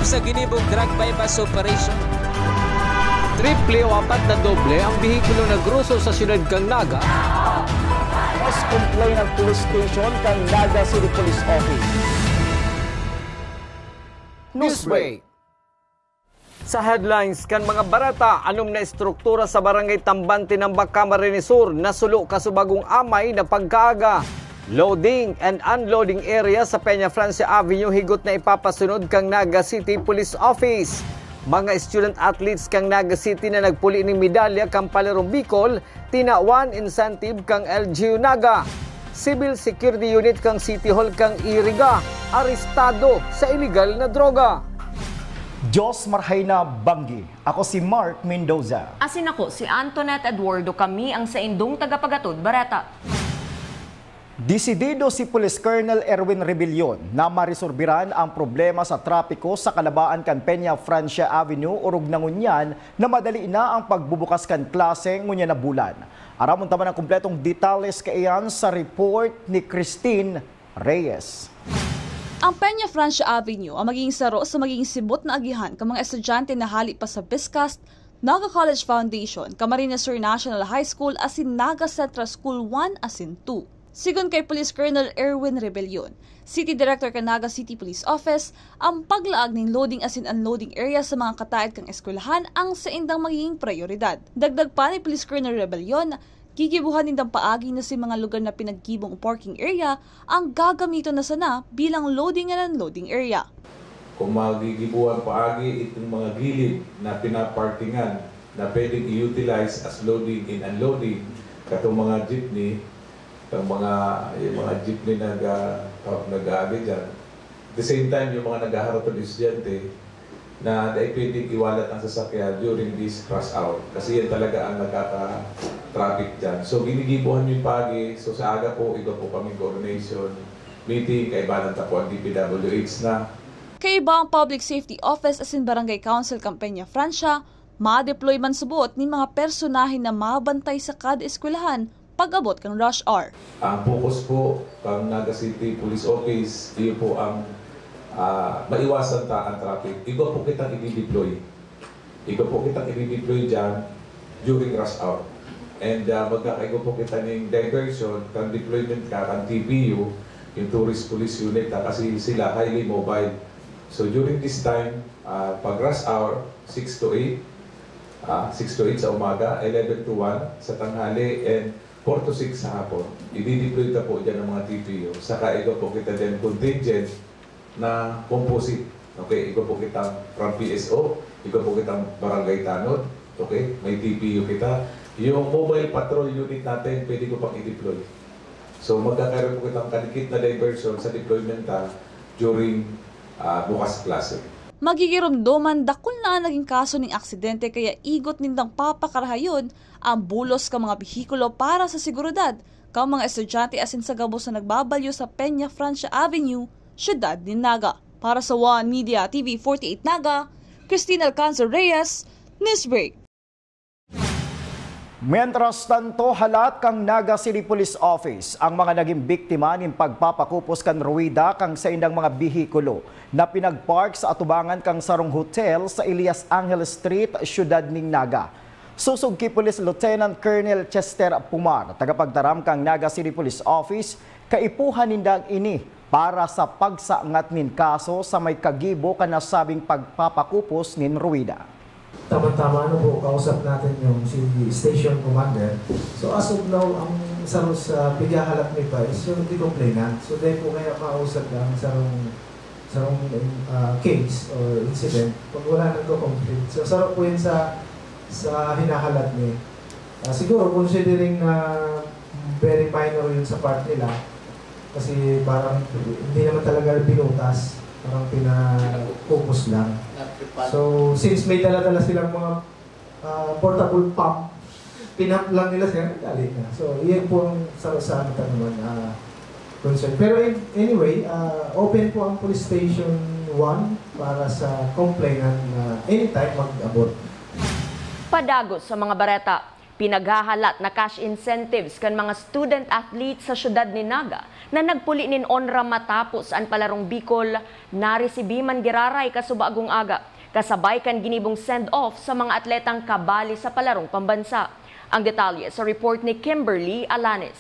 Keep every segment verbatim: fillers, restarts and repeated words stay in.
sa ginibong drug buy-bust operation. Triple o apat na doble ang bihikulo na groso sa siyudad kan Naga. Mas complain ang police station kan Naga City Police Office. Newsbreak. Sa headlines kan mga bareta, anom na estruktura sa Barangay Tamban, Tinambac, Camarines Sur, nasulo kasubagong amay na pagkaaga. Loading and unloading area sa Peña Francia Avenue higot na ipapasunod kang Naga City Police Office. Mga student athletes kang Naga City na nagpuli ning medalya kan Palarong Bicol, tinawan incentive kang L G U Naga. Civil Security Unit kang City Hall kang Iriga, arestado sa iligal na droga. Diyos marhay na banggi. Ako si Mark Mendoza. Asin ako si Antoinette Eduardo, kami ang saindong tagapagatod bareta. Desidido si Police Colonel Erwin Rebellion na maresolbiran ang problema sa trapiko sa kalabaan kan Peña Francia Avenue, orog na ngunyan na madali na ang pagbubukas kan klase ngunyan na bulan. Aramon ta man ang kompletong detalles kaiyan sa report ni Christine Reyes. Ang Peña Francia Avenue ang magiging saro sa magiging sibot na agihan kan mga estudyante na hali pa sa BISCAST, Naga College Foundation, Camarines Sur National High School asin Naga Central School one asin two. Sigon kay Police Colonel Erwin Rebellion, City Director kan Naga City Police Office, ang paglaag nin loading asin unloading area sa mga kataed kan eskwelahan ang saindang magiging prayoridad. Dagdag pa ni Police Colonel Rebellion, gigibohan nindang paagi na sa mga lugar na pinaggibong parking area ang gagamiton na sana bilang loading and unloading area. Kung magigibohan paagi itong mga gilid na pinaparkingan na pwedeng i-utilize as loading and unloading, katong mga jeepney, katong mga, yung mga jeepney nag, ah, nag-aagi dyan. At the same time, yung mga naghaharatod estudyante na dai pwedeng iwalat ang sasakyan during this rush hour. Kasi yan talaga ang nagkaka-traffic dyan. So, ginigibohan yung paagi. So, sa aga po, iba po kami coordination meeting, kaibanan ta po ang D P W H na. Kaiba ang Public Safety Office asin Barangay Council kan Peña Francia, ma-deploy man subot nin mga personahe na mabantay sa kada eskwelahan pag-abot kan rush hour. Ang focus po kan Naga City Police Office, iyo po ang, ah, maiwasan ta ang traffic. Iba po kitang i-deploy. Iba po kitang i-deploy dyan during rush hour. And, ah, magkakaiba po kita ning diversion, kan deployment ka, kan T P U, yung Tourist Police Unit, ah, kasi sila highly mobile. So during this time, ah, pag rush hour, six to eight, ah, six to eight sa umaga, eleven to one sa tanghali, and four to six sa hapon. I-deploy ta po dyan ang mga T P U. Saka iba po kita dyan contingent na composite. Okay, iba po kitang from P S O, iba po kitang barangay tanod. Okay, may T P U kita. Yung mobile patrol unit natin, pwede ko pang i-deploy. So, magkakaroon po kitang kadikit na diversion sa deployment ta during, ah, bukas klase. Magigiromdoman, dakul na an nagin kaso nin aksidente, kaya igot nindang papakarahayod an bulos kan mga behikulo para sa seguridad kan mga estudyante asin sa gabos na nagbabalyo sa Peña Francia Avenue, siyudad nin Naga. Para sa One Media T V forty-eight Naga, Christine Alcanzar Reyes, Newsbreak. Mientras tanto, halat kan Naga City Police Office ang mga nagin biktima nin pagpapakupos kan ruwida kan saindang mga behikulo na pinagpark sa atubangan kan sarong hotel sa Elias Angel Street, siyudad nin Naga. Sosog ki Police Lieutenant Colonel Chester Pumar, tagapagtaram kan Naga City Police Office, kaipuhan ninda ini para sa pagsangat nin kaso sa may kagibo kan nasabing pagpapakupos nin ruwida. Tama-tama, ano po, kausap natin yung si Station Commander. So, as of now, ang saro sa pighahalat mi pa is yung the complainant. So, dahil po kaya mausap ang sarong, sarong, ah, case or incident pag wala nagko-conflict. So, saro po yun sa, sa hinahalat mi. Ah, siguro, considering na very minor yun sa part nila, kasi parang hindi naman talaga binutas, parang pinakupos lang. So, since may dala-dala silang mga, ah, portable pump, pinump lang nila, sir, dali na. So, iyan po ang sa, sa ano pa naman, ah, concern. Pero an-, anyway, ah, open po ang Police Station one para sa complainant na anytime mag-abot. Padagos sa mga bareta. Pinaghahalat na cash incentives kan mga student athletes sa siyudad nin Naga na nagpuli nin onra matapos an Palarong Bicol naresibi man giraray kasubagong aga, kasabay kan ginibong send-off sa mga atletang kabali sa Palarong Pambansa. Ang detalye sa report ni Kimberly Alanes.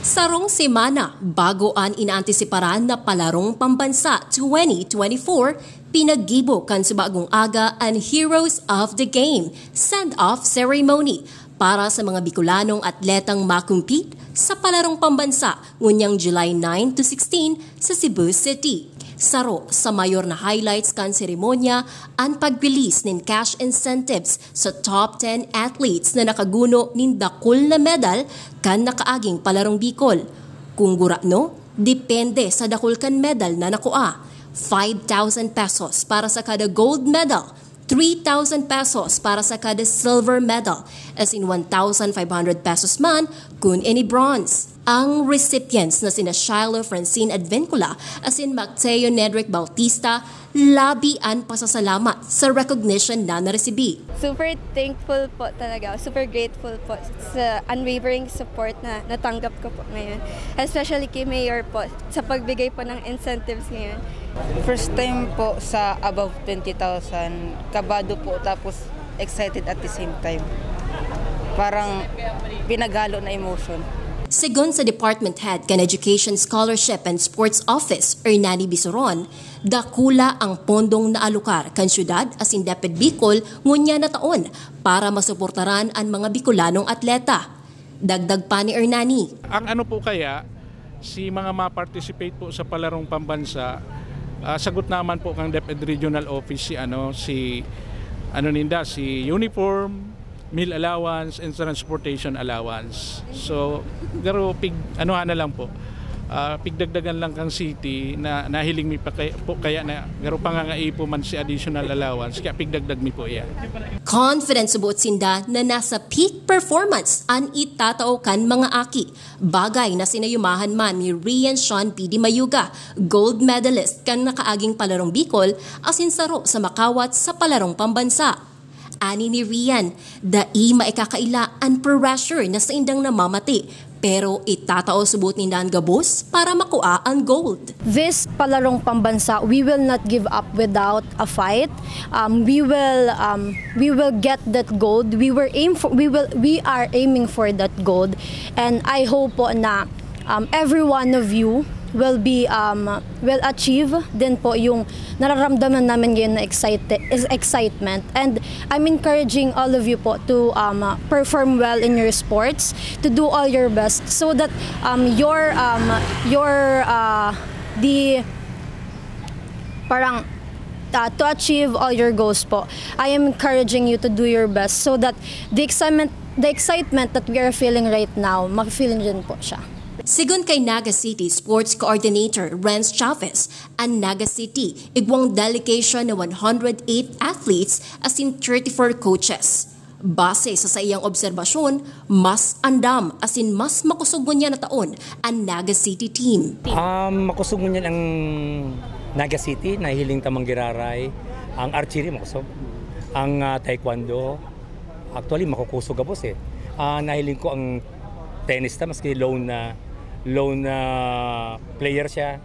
Sarong semana bago an inaantisiparan na Palarong Pambansa twenty twenty-four, pinaggibo kan subagong aga an Heroes of the Game send-off ceremony para sa mga Bicolanong atletang makompete sa Palarong Pambansa ngunyang July nine to sixteen sa Cebu City. Saro sa mayor na highlights kan seremonya an pag-release nin cash incentives sa top ten athletes na nakaguno nin dakul na medal kan nakaaging Palarong Bicol. Kung gurano, depende sa dakul kan medal na nakua. Five thousand pesos para sa kada gold medal, three thousand pesos para sa kada silver medal, asin one thousand five hundred pesos man kun ini bronze. Ang recipients na sina Shiloh Francine Advincula asin Macteo Nedrick Bautista, labi an pasasalamat sa recognition na naresibi. Super thankful po talaga, super grateful po sa unwavering support na natanggap ko po ngayon. Especially kay Mayor po, sa pagbigay po ng incentives ngayon. First time po sa above twenty thousand, kabado po tapos excited at the same time. Parang pinaghalo na emotion. Segun sa Department Head kan Education, Scholarship and Sports Office, Hernani Bisuron, dakula ang pondong naalokar kan syudad asin DepEd Bicol ngunyan na taon para masuportaran an mga Bicolanong atleta. Dagdag pa ni Hernani. Ang ano po kaya, si mga ma-participate po sa Palarong Pambansa, ah, sagot naman po kang DepEd Regional Office si ano, si ano ninda, si uniform, meal allowance, and transportation allowance. So, garo pig, ano na lang po, ah, pigdagdagan lang kang city na nahiling mi pa kaya, po kaya na garo pangangaipo man si additional allowance, kaya pigdagdag mi po iya. Confident subot sinda na nasa peak performance an itatao kan mga aki. Bagay na sinayumahan man ni Rian Sean P D Mayuga, gold medalist kan nakaaging Palarong Bicol, asin saro sa makawat sa Palarong Pambansa. Ani ni Rian, dai maikakaila an pressure na saindang namamati, pero itatao subot ninda an gabos para makua an gold. This Palarong Pambansa, we will not give up without a fight. Um, we will, um, we will get that gold. We were aim for, we will, we are aiming for that gold. And I hope po na, um, every one of you will be, um, will achieve din po yung nararamdaman namin ngayon na excite-, is excitement. And I'm encouraging all of you po to, um, perform well in your sports, to do all your best so that, um, your, um, your, uh, the, parang, uh, to achieve all your goals po. I am encouraging you to do your best so that the excitement, the excitement that we are feeling right now, ma-feel din po siya. Segun kay Naga City Sports Coordinator Renz Chavez, an Naga City, igwang delegation na one hundred eight athletes asin thirty-four coaches. Base sa saiyang obserbasyon, mas andam asin mas makosog ngunyan na taon an Naga City team. Um, makosog ngunyan ang Naga City, nahihiling ta man giraray. Ang archery, makosog. Ang, ah, taekwondo, actually, makukusog gabos eh. Ah, nahiling ko ang tennis ta, maski lone na, lone na player siya,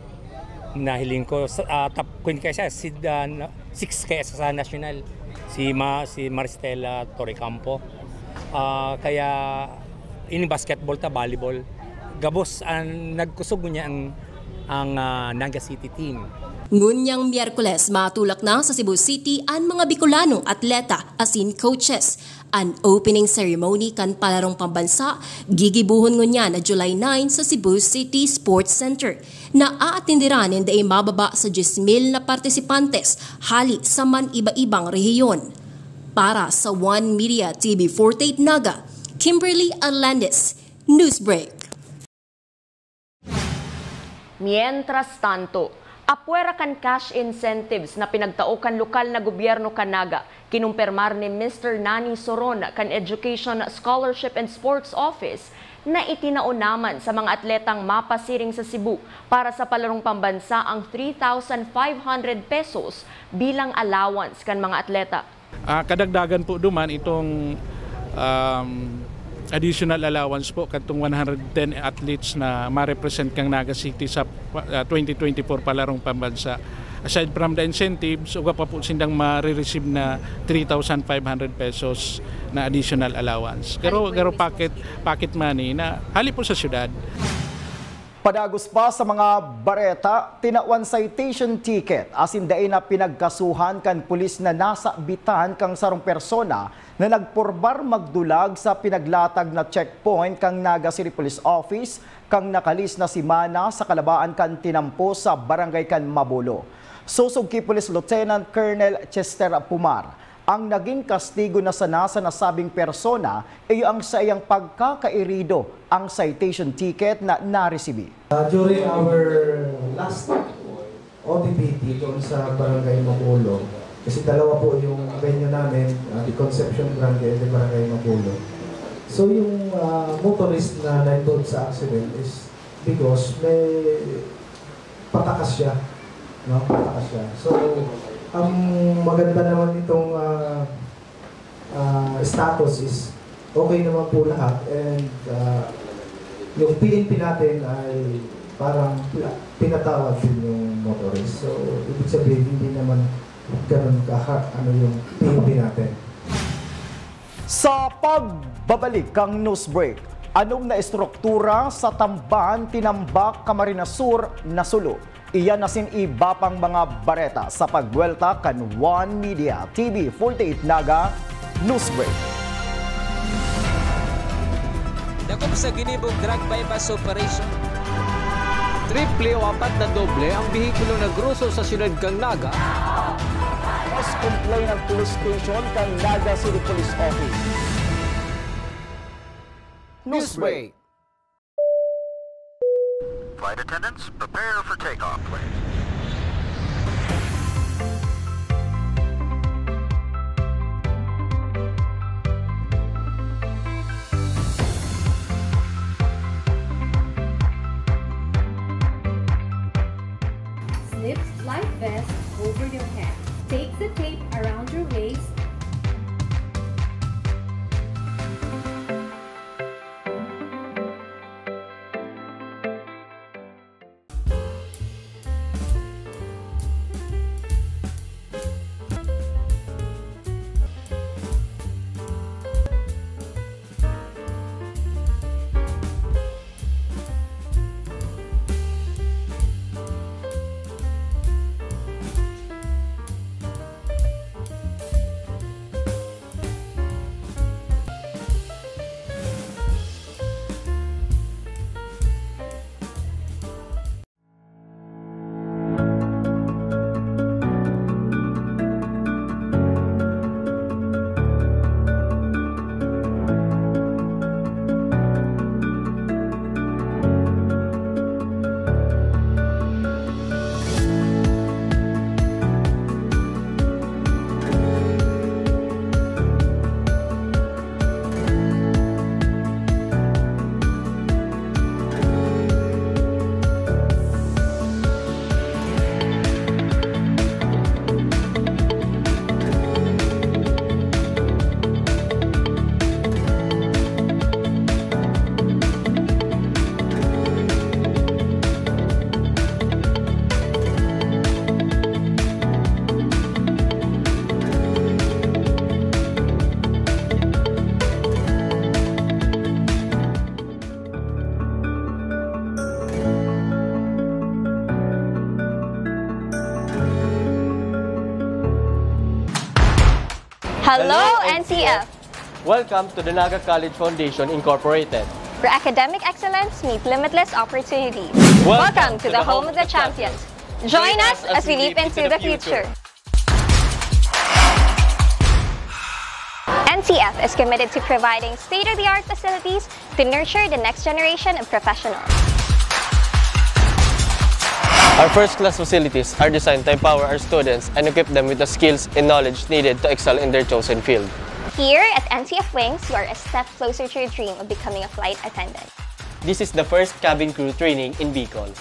nahiling ko, sa, ah, top queen kaya siya, si, ah, na-, six kaya sa national, si Ma-, si Maristela Torrecampo. Ah, kaya, ini basketball ta, volleyball. Gabos, ang nagkusog niya ang, ang, ah, Naga City team. Ngunyang Miyerkules, matulak na sa Cebu City an mga Bicolanong atleta asin coaches. An opening ceremony kan Palarong Pambansa gigibohon ngunyan na July nine sa Cebu City Sports Center, na aatenderan nin dai mababa sa dyes mil na partisipantes hali sa man-iba-ibang rehiyon. Para sa One Media T V forty-eight Naga, Kimberly Alandez, Newsbreak. Mientras tanto, apwera kan cash incentives na pinagtao kan lokal na gobyerno kan Naga, kinumpirmar ni Mister Nani Soron kan Education, Scholarship and Sports Office na itinao naman sa mga atletang mapasiring sa Cebu para sa Palarong Pambansa ang three thousand five hundred pesos bilang allowance kan mga atleta. Ah, kadagdagan po duman itong, um, Additional allowance po kadtong one hundred ten athletes na ma-represent kang Naga City sa, ah, twenty twenty-four palarong pambansa. Aside from the incentives, uga pa po sindang marireceive na three thousand five hundred pesos na additional allowance. Pero, Hali po pero yung mismo pocket, state. Pocket money na hali po sa syudad. Padagos pa sa mga bareta, tinawan citation ticket asin dai na pinagkasuhan kan pulis na nasabitan kan sarong persona na nagporbar magdulag sa pinaglatag na checkpoint kan Naga City Police Office kan nakalis na semana sa kalabaan kan tinampo sa barangay kan Mabolo. Sosog ki Police Lieutenant Colonel Chester Pumar, ang naging kastigo na sana sa nasabing persona iyo ang saiyang pagkakairido ang citation ticket na naresibi. Uh, during our last O T P T doon sa Barangay Mabulo, kasi dalawa po yung venue namin, uh, the Concepcion Grande and the Barangay Mabulo. So yung uh, motorist na na-involved sa accident is because may patakas siya, no? Patakas siya. So, ang maganda naman itong ah, ah, status is okay naman po lahat and ah, yung P N P natin ay parang pi- pinatawad din yung motorist. So, ibig sabihin, hindi naman ganun ka ano yung P N P natin. Sa pagbabalik kan news break, anom na estruktura sa Tamban, Tinambac, Camarines Sur nasulo. Iyan asin iba pang mga bareta sa pagbuwelta kan One Media T V forty-eight Naga News Break. Dakop sa ginibong drug buy-bust operation. Triple o apat na doble ang behikulo na groso sa siyudad kan Naga. Mas complaint ang police station kan Naga City Police Office. Newsbreak. Flight attendants, prepare for takeoff, please. Slip life vest over your head. Take the tape around your waist. Hello, N C F! Welcome to the Naga College Foundation Incorporated, where academic excellence meets limitless opportunities. Welcome to the home of the champions. Join us as we leap into the future. N C F is committed to providing state-of-the-art facilities to nurture the next generation of professionals. Our first-class facilities are designed to empower our students and equip them with the skills and knowledge needed to excel in their chosen field. Here at N C F Wings, you are a step closer to your dream of becoming a flight attendant. This is the first cabin crew training in Bicol.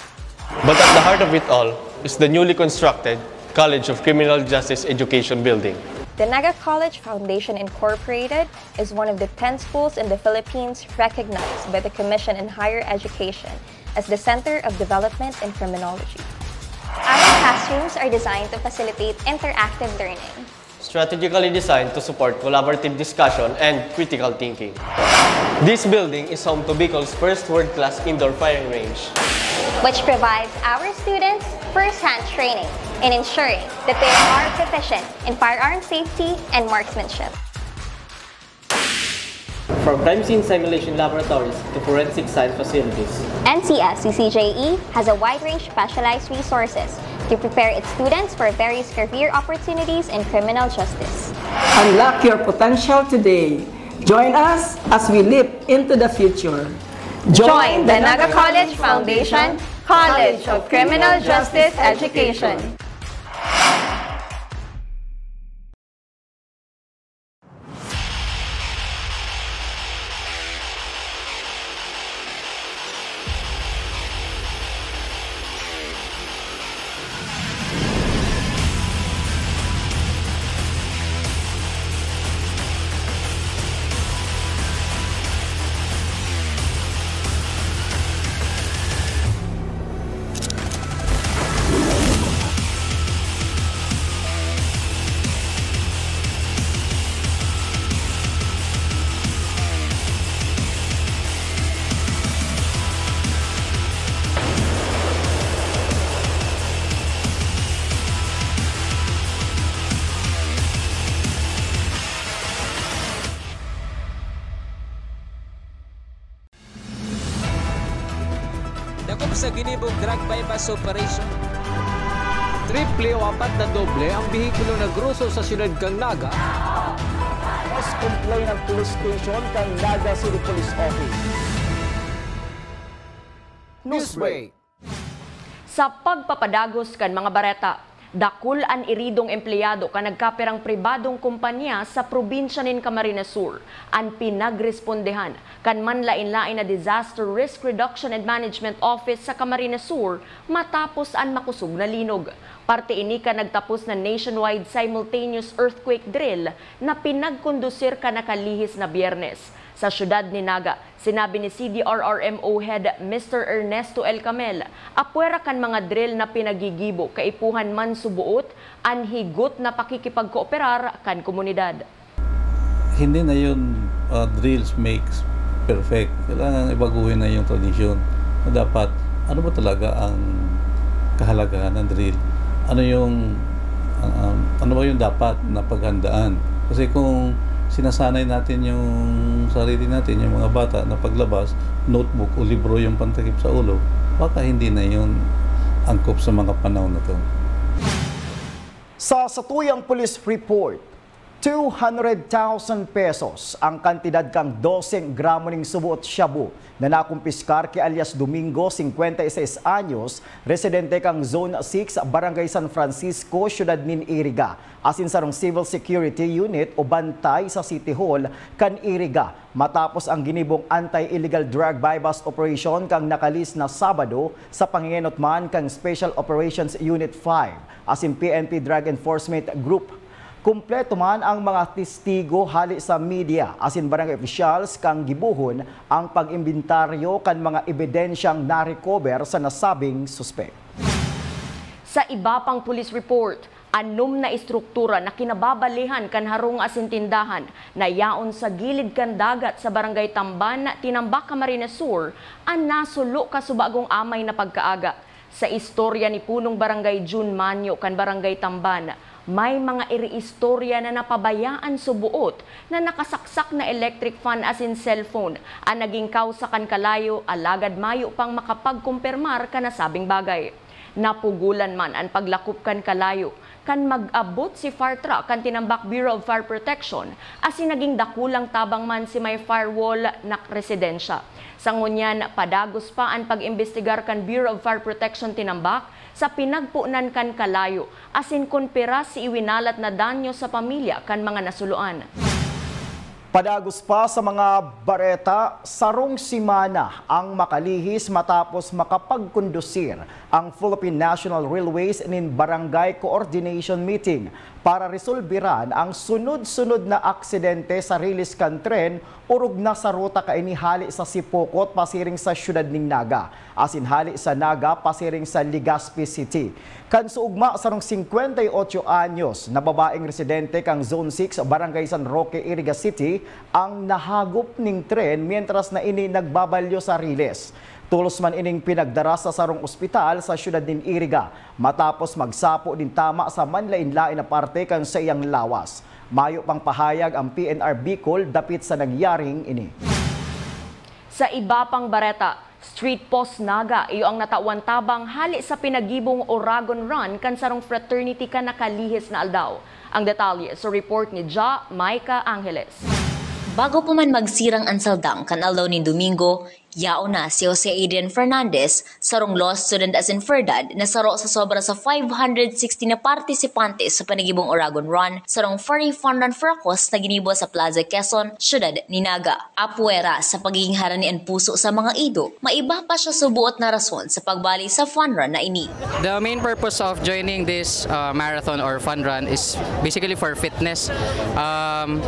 But at the heart of it all is the newly constructed College of Criminal Justice Education Building. The Naga College Foundation Incorporated is one of the ten schools in the Philippines recognized by the Commission on Higher Education as the Center of Development in Criminology. Our classrooms are designed to facilitate interactive learning. Strategically designed to support collaborative discussion and critical thinking. This building is home to Bicol's first world-class indoor firing range. Which provides our students first-hand training in ensuring that they are proficient in firearm safety and marksmanship. From crime scene simulation laboratories to forensic science facilities, N C S C C J E has a wide range specialized resources to prepare its students for various career opportunities in criminal justice. Unlock your potential today. Join us as we leap into the future. Join the Naga College Foundation College of Criminal Justice Education. Dakop sa ginibong drug buy-bust operation. Triple o apat na doble ang behikulo na groso sa siyudad kan Naga. Mas complain ang police station kan Naga City Police Office. Newsbreak. Sa pagpapadagos kan mga bareta, dakul an iridong empleyado kan nagkapirang pribadong kompanya sa probinsya nin Camarines Sur. An pinagrespondehan kan manlaen-laen na Disaster Risk Reduction and Management Office sa Camarines Sur matapos an makosog na linog. Parte ini kan nagtapos na nationwide simultaneous earthquake drill na pinagkondusir kan nakalihis na Biyernes. Sa siyudad ni Naga, sinabi ni C D R R M O Head Mister Ernesto El Camel, apwera kan mga drill na pinagigibo, kaipuhan man suboot an higot na pakikipagkooperar kan komunidad. Hindi na yun, ah, drills makes perfect. Kailangan ibaguhin na yung tradisyon na dapat, ano ba talaga ang kahalagahan ng drill? Ano yung, ang, ang, ano ba yung dapat na paghandaan? Kasi kung sinasanay natin yung sarili natin, yung mga bata na paglabas, notebook o libro yung pantakip sa ulo, baka hindi na yun angkop sa mga panahon na to. Sa satuyang police report, two hundred thousand pesos ang kantidad kan doseng gramo ning suboot shabu na nakumpiskar ki alias Domingo, singkwenta y seis anyos, residente kan Zone six, Barangay San Francisco, siyudad nin Iriga, asin sarong civil security unit o bantay sa City Hall kan Iriga, matapos ang ginibong anti-illegal drug buy-bust operation kan nakalihis na Sabado sa pangenot man kan Special Operations Unit five asin P N P Drug Enforcement Group. Kumpleto man ang mga testigo hale sa media asin barangay officials kan gibuhon ang pag-imbentaryo kan mga ebidensyang na-recover sa nasabing suspek. Sa iba pang police report, anom na estruktura na kinababalehan kan harong asin tindahan na yaon sa gilid kan dagat sa Barangay Tamban, Tinambac, Camarines Sur, an nasulo kasubagong amay na pagkaaga. Sa istorya ni Punong Barangay Jun Manyo kan Barangay Tamban, may mga iriistorya na napabayaan suboot na nakasaksak na electric fan asin cellphone an naging kawsa kan kalayo, alagad mayo pang makapagkumpirmar kan nasabing bagay. Napugolan man an paglakop kan kalayo kan mag-abot si fire truck kan Tinambac Bureau of Fire Protection asin naging dakulang tabang man si may firewall na residensya. Sa ngunyan, padagos pa an pag-imbestigar kan Bureau of Fire Protection Tinambac sa pinagponan kan kalayo asin kon pira si iwinalat na danyo sa pamilya kan mga nasuloan. Padagos pa sa mga bareta, sarong semana ang makalihis matapos makapagkondusir Ang Philippine National Railways nin Barangay Coordination Meeting para resolbiran ang sunod-sunod na aksidente sa riles kan tren orog na sa ruta kaini hale sa Sipocot pasiring sa siyudad nin Naga, asin hale sa Naga pasiring sa Legazpi City. Kan suugma, sarong singkwenta y otso anyos na babaeng residente kan Zone six, Barangay San Roque, Iriga City, ang nahagop ning tren mientras na ini nagbabalyo sa riles. Tolos man ining pinagdara sa sarong ospital sa siyudad nin Iriga matapos magsapo nin tama sa manlaen-laen na parte kan saiyang lawas. Mayo pang pahayag ang P N R Bicol dapit sa nangyaring ini. Sa iba pang bareta, Street Post Naga iyo ang natawan tabang hale sa pinagibong Oragon Run kan sarong fraternity kan nakalihis na aldaw. Ang detalye sa report ni Ja Micah Angeles. Bago pa man magsirang an saldang kan aldaw nin Domingo, yaon na si Jose Adrian Fernandez, sarong law student asin FERDAD, na saro sa sobra sa five hundred sixty na partisipante sa panagibong Oragon Run, sarong furry fun run for a cause na ginibo sa Plaza Quezon, siyudad nin Naga. Apwera sa pagiging harani an puso sa mga ido, may iba pa siya subuot na rason sa pagbali sa fun run na ini. The main purpose of joining this, uh, marathon or fun run is basically for fitness. Um,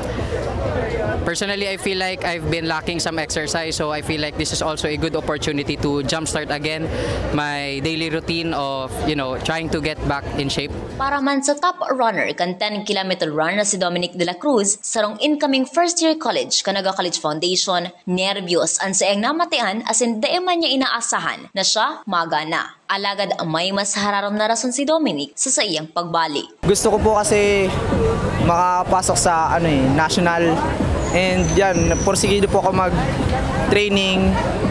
personally, I feel like I've been lacking some exercise, so I feel like this is also a good opportunity to jumpstart again my daily routine of, you know, trying to get back in shape. Para man sa top runner kan ten kilometer run na si Dominic de la Cruz, sarong incoming first year college kan Naga College Foundation, nerbiyos an saiyang namatian asin dai man niya inaasahan na siya magana. Alagad may mas hararom na rason si Dominic sa saiyang pagbali. Gusto ko po kasi makapasok sa, ano eh, national. And yan, porsigido po ako mag-training.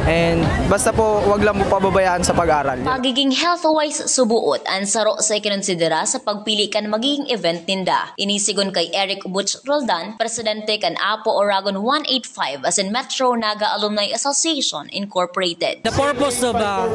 And basta po, wag lang po pababayaan sa pag-aral. Pagiging health-wise subuot an saro sa ikinonsidera sa pagpili kan magiging event ninda. Ini sigon kay Eric Butch Roldan, presidente kan Apo Oragon one eight five asin Metro Naga Alumni Association Incorporated. The purpose of, uh,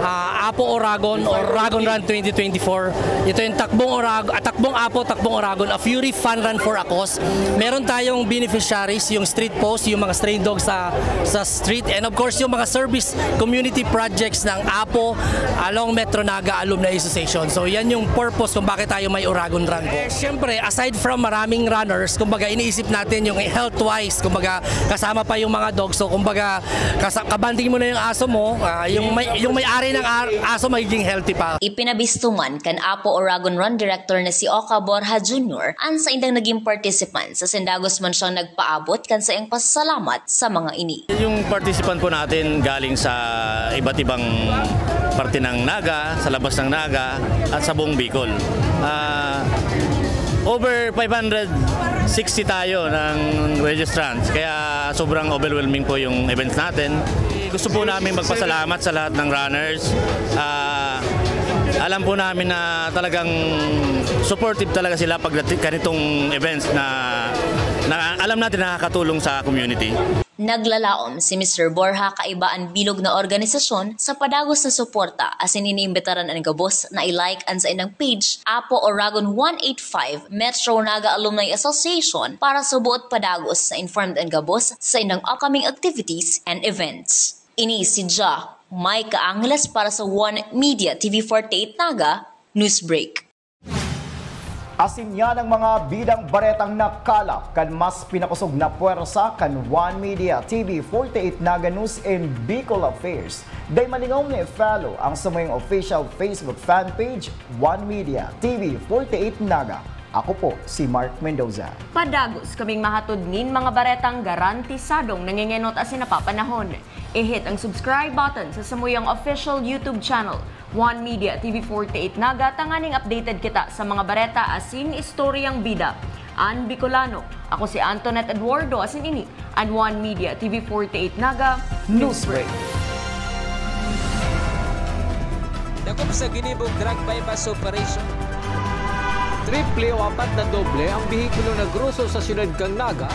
uh, Apo Oragon or Oragon Run twenty twenty-four, ito yung Takbong Orag-, ah, Takbong Apo, Takbong Oragon, a Fury Fun Run for a Cause. Meron tayong beneficiaries, yung street post, yung mga stray dogs sa, sa street, and of course, yung mga service community projects ng Apo along Metro Naga Alumni Association. So, yan yung purpose kung bakit tayo may Oragon Run po. Eh, siyempre, aside from maraming runners, kumbaga, iniisip natin yung health-wise, kumbaga, kasama pa yung mga dogs. So, kumbaga, kasa-, kabanding mo na yung aso mo, ah, yung may, yung may-ari ng ar-, aso magiging healthy pa. Ipinabisto man kan Apo Oragon Run Director na si Oka Borja Junior an saindang naging participants, asin dagos man siyang nagpaabot kan saiyang pasasalamat sa mga ini. Yung participant po natin galing sa iba't ibang parte ng Naga, sa labas ng Naga, at sa buong Bicol. Ah, over five hundred sixty tayo ng registrants, kaya sobrang overwhelming po yung events natin. Gusto po namin magpasalamat sa lahat ng runners. Ah, alam po namin na talagang supportive talaga sila pag ganitong events na, na alam natin nakakatulong sa community. Naglalaom si Mister Borja kaiba an bilog na organisasyon sa padagos na suporta, asin iniimbitaran an gabos na i-like an saindang page, Apo Oragon one eight five Metro Naga Alumni Association, para subuot padagos na informed an gabos sa indang upcoming activities and events. Ini si Ja Micah Angeles para sa One Media T V forty-eight Naga Newsbreak. Asin yan ang mga bidang baretang nakalap kan mas pinakosog na pwersa kan One Media T V forty-eight Naga News and Bicol Affairs. Dai malingaw na i-follow ang samuyang official Facebook fan page, One Media T V forty-eight Naga. Ako po si Mark Mendoza. Padagos kaming mahatod nin mga baretang garantisadong nangengenot asin napapanahon. I-hit ang subscribe button sa samuyang official YouTube channel, One Media T V forty-eight Naga, tanganing updated kita sa mga bareta asin istoryang bida. An Bicolano, ako si Antoinette Eduardo, asin ini an One Media T V forty-eight Naga Newsbreak. Dakop sa ginibong drug buy-bust operation. Triple o apat na doble ang behikulo na groso sa siyudad kan Naga.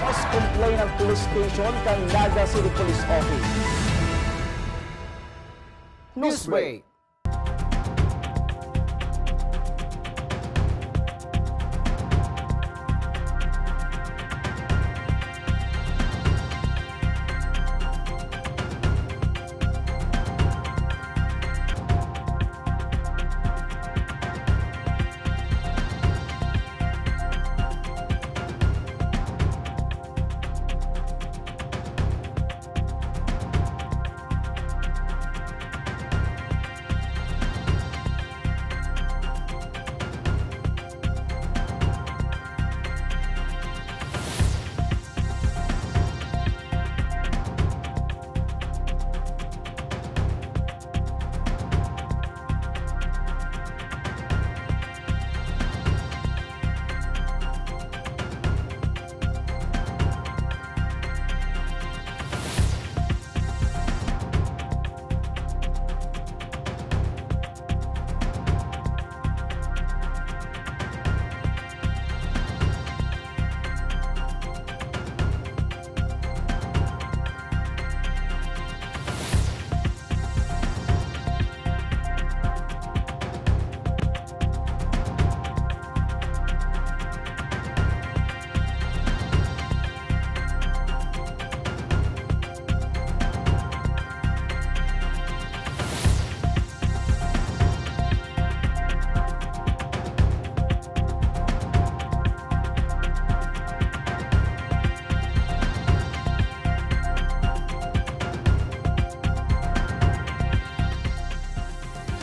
Mas complain ang police station kan Naga City Police Office. Newsbreak.